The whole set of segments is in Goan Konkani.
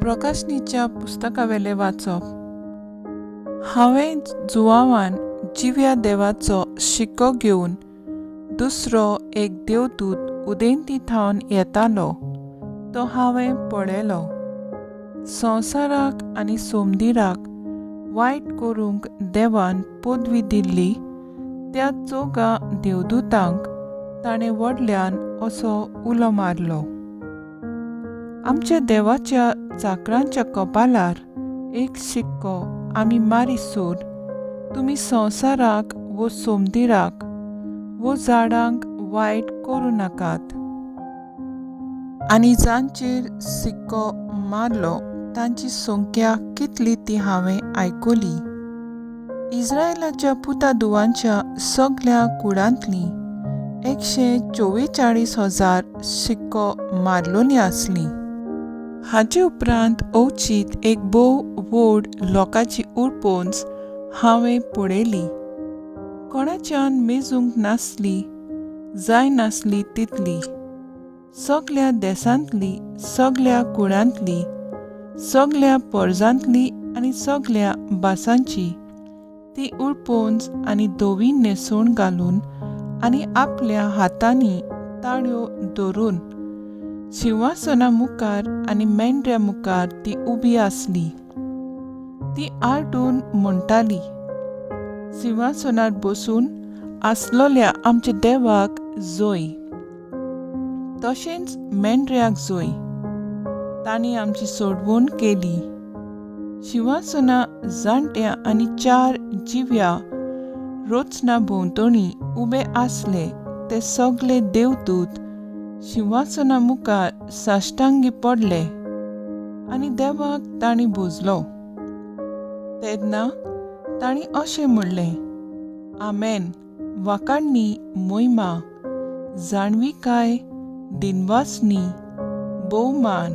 प्रकाशनीच्या पुस्तकावेलें वाचप. हांवें जुवावान जिव्या देवाचो शिक्को घेवन दुसरो एक देवदूत उदेंती थावन येतालो तो हांवें पळयलो. संवसाराक आनी सोमदिराक वायट करूंक देवान पदवी दिल्ली त्या चोगा देवदूतांक ताणें व्हडल्यान असो उलो मारलो, आमच्या देवाच्या चाकरांच्या कपालार एक शिक्को आमी मारीसर तुमी संवसाराक वो सोमदिराक वो झाडांक वायट करूं नाकात. आनी जांचेर सिक्को मारलो तांची संख्या कितली ती हांवें आयकली. इस्रायलाच्या पुता दुवांच्या सगल्या कुडांतलीं 144,000 शिक्को मारलोली आसली. हाचे उपरांत अवचीत एक भोव व्हड लोकांची उरपोंच हांवें पळयली. कोणाच्यान मेजूंक नासली जाय नासली तितली. सगल्या देसांतली, सगल्या कुळांतली, सगल्या पोरजांतली आनी सगल्या भासांची ती उरपोंच आनी धवी न्हेसवण घालून आनी आपल्या हातांनी ताळयो धरून शिंवासना मुखार आनी मेंढऱ्या मुखार ती उबी आसली. ती आरडून म्हणटाली, सिंवासनार बसून आसलोल्या आमच्या देवाक जोय, तशेंच मेंढऱ्याक जोय. तांणी आमची सोडवण केली. शिंवासना जाणट्या आनी चार जिव्या रोचना भोंवतणी उबे आसले ते सगले देवदूत शिंवासना मुखार साश्टांगी पडले आनी देवाक तांणी भोजलो. तेन्ना तांणी अशें म्हणलें, आमेन, वाखाणणी, मोहिमा, जाणविकाय, दिनवासनी, भोवमान,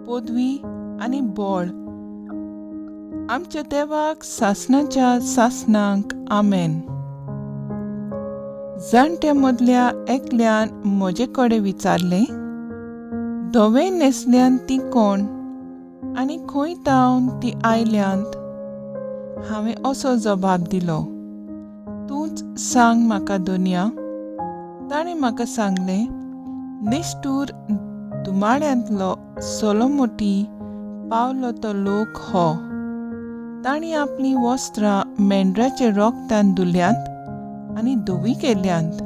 पदवी आनी बळ आमच्या देवाक सासणाच्या सासणाक. आमेन. जाणट्या मदल्या एकल्यान म्हजे कडेन विचारलें, धवें न्हेसल्यान ती कोण आनी खंय तावन ती आयल्यांत? हांवें असो जबाब दिलो, तूंच सांग म्हाका दोनया. ताणें म्हाका सांगलें, निश्ठूर धुमाळ्यांतलो सोलोमोटी पावलो तो लोक हो. तांणी आपलीं वस्त्रां मेंढराच्या रोगतान धुल्यांत आनी धवी केल्यांत.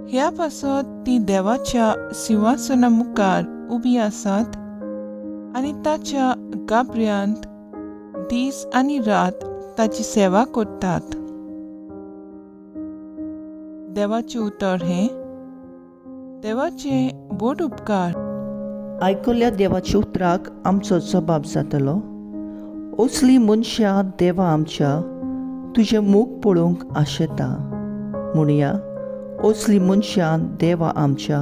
ह्या पासत ती देवाच्या सिंवासना मुखार उबी आसात आनी ताच्या गाबऱ्यांत दीस आनी रात ताची सेवा करतात. देवाचें उतर हें. देवाचे व्हड उपकार. आयकल्ल्या देवाच्या उतराक आमचो जबाब जातलो. असलीं मनशां देवा आमच्या तुजें मूख पळोवंक आशेता. म्हणया, असलीं मनशां देवा आमच्या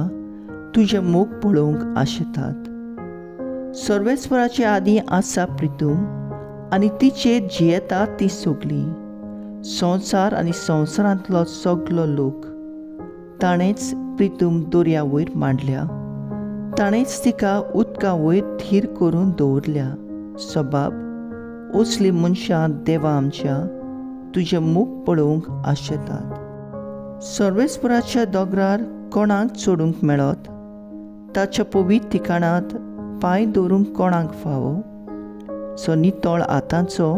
तुजें मूख पळोवंक आशेतात. सर्वेस्वराचे आदीं आसा प्रितूम आनी तिचेर जियेतात ती सगलीं, संवसार आनी संवसारांतलो सगलो लोक. ताणेंच प्रितूम दर्या वयर मांडल्या, ताणेंच तिका उदका वयर थीर करून दवरल्या. सबाब, असलीं मनशां देवा आमच्या तुजें मूख पळोवंक आशेतात. सर्वेस्वराच्या दोगरार कोणाक चडूंक मेळत? ताच्या पवित्र ठिकाणांत पांय दवरूंक कोणाक फावो? जो नितळ हातांचो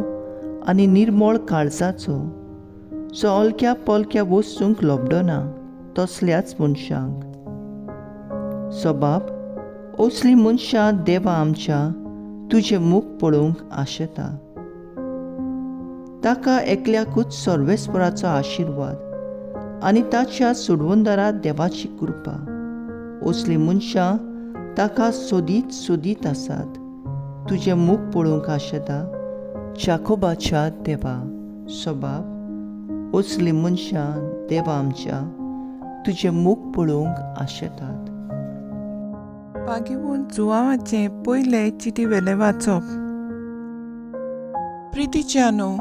आनी निर्मळ काळजाचो, जो अलक्या पलक्या वस्तूंक लोबडना तसल्याच मनशांक. सबाब, असलीं मनशां देवा आमच्या तुजें मूख पळोवंक आशेता. ताका एकल्याकूच सर्वेस्वराचो आशिर्वाद आनी ताच्या सोडवणदारा देवाची कृपा. असलीं मनशां ताका सोदीत सोदीत आसात, तुजें मूख पळोवंक आशेता जाकोबाच्या देवा. सबाब, असलीं मनशां देवा आमच्या तुजें मूख पळोवंक आशेतात. पागिवून जुवांवाचें पयले चिटी वेलें वाचप. प्रितीच्यानो,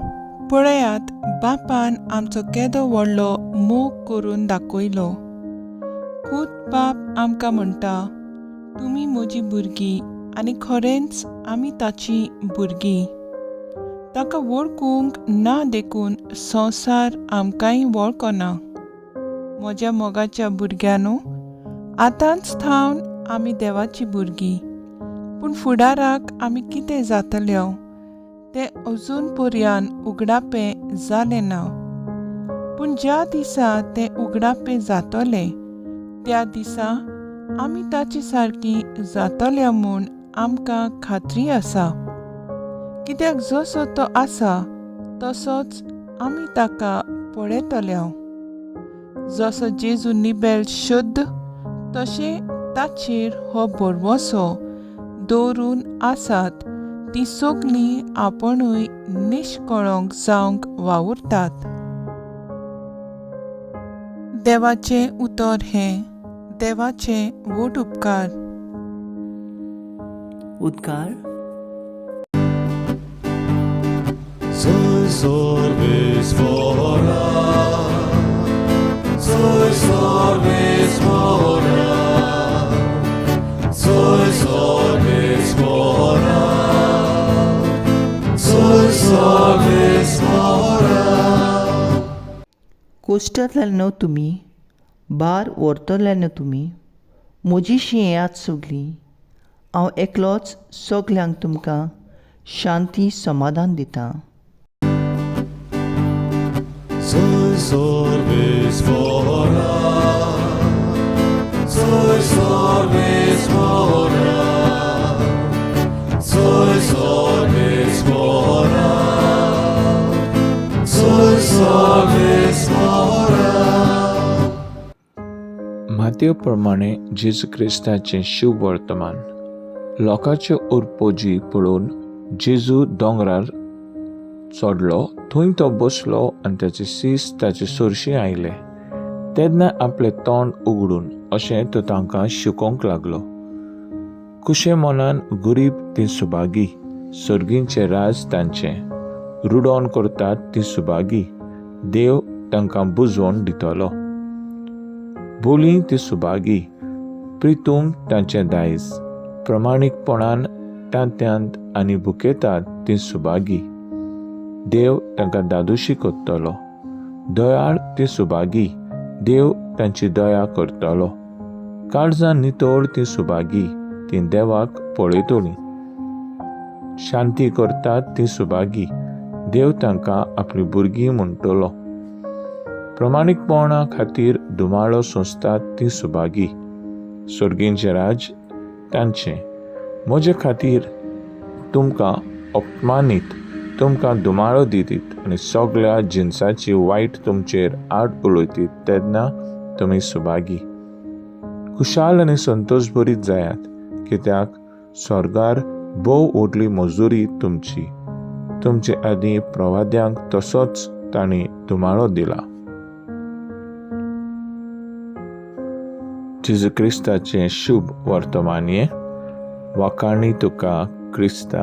पळयात बापान आमचो केदो व्हडलो मोग करून दाखयलो. खूद बाप आमकां म्हणटा, तुमी म्हजीं भुरगीं आनी खरेंच आमी ताची भुरगीं. ताका वळखूंक ना देखून संवसार आमकांय वळखना. म्हज्या मोगाच्या भुरग्यांनो, आतांच थावन आमी देवाची भुरगीं, पूण फुडाराक आमी कितें जातल्यो तें अजून पर्यान उगडापें जालें ना. पूण ज्या दिसा तें उगडापें जातलें त्या दिसा आमी ताचे सारकी जातल्या म्हूण आमकां खात्री आसा. कित्याक जसो तो आसा तसोच आमी ताका पळयतल्या. जसो जेजू निबेल शुद्ध तशें ताचेर हो भरवंसो दवरून आसात ती सगळीं आपणूय निश्कळंक जावंक वावुरतात. देवाचें उतर हें देवाचें व्हड उपकार. उद्गार. Soy sarvesvara, soy sarvesvara, soy sarvesvara, soy sarvesvara. कोश्टांतल्यान तुमी, भार व्हरतल्यान तुमी, म्हजीशी येयात सगलीं. हांव एकलोच सगल्यांक तुमकां शांती समाधान दितां. Soy sarvesvara, soy sarvesvara, soy sarvesvara, soy sarvesvara. मातयो प्रमाणे जेजू क्रिस्ताचें शुभ वर्तमान. लोकांच्यो उरपोजी पळोवन जेजू दोंगरार चडलो. थंय तो बसलो आनी ताचे शीस ताचे सरशीं आयले. तेन्ना आपलें तोंड उगडून अशें तो तांकां शिकोवंक लागलो. कुशे मनान गरीब तीं सुभागी, सर्गींचें राज तांचें. रुडोन करतात तीं सुभागी, देव तांकां बुजवण दितलो. बोली ती सुभागी, प्रितूंक तांचें दायज. प्रमाणीकपणान तांत्यांत आनी भुकेतात ती सुभागी, देव तांकां दादोशी करतलो. दयाळ ती सुभागी, देव तांची दया करतलो. काळजां नितळ ती सुभागी, ती देवाक पळयतलीं. शांती करतात ती सुभागी, देव तांकां आपलीं भुरगीं म्हणटलो. प्रमाणीकपणा खातीर धुमाळो सोंसतात ती सुभागी, सर्गींचें राज तांचें. म्हजे खातीर तुमकां अपमानीत, तुमकां धुमाळो दितीत आनी सगळ्या जिनसाची वायट तुमचेर आड उलयतीत तेन्ना तुमी सुभागी. खुशाल आनी संतोश भरीत जायात, कित्याक स्वर्गार भोव व्हडली मजुरी तुमची. तुमचे आदीं प्रवाद्यांक तसोच तांणी धुमाळो दिला. जेजू क्रिस्ताचें शुभ वर्तमान हें. वाखाणी तुका क्रिस्ता.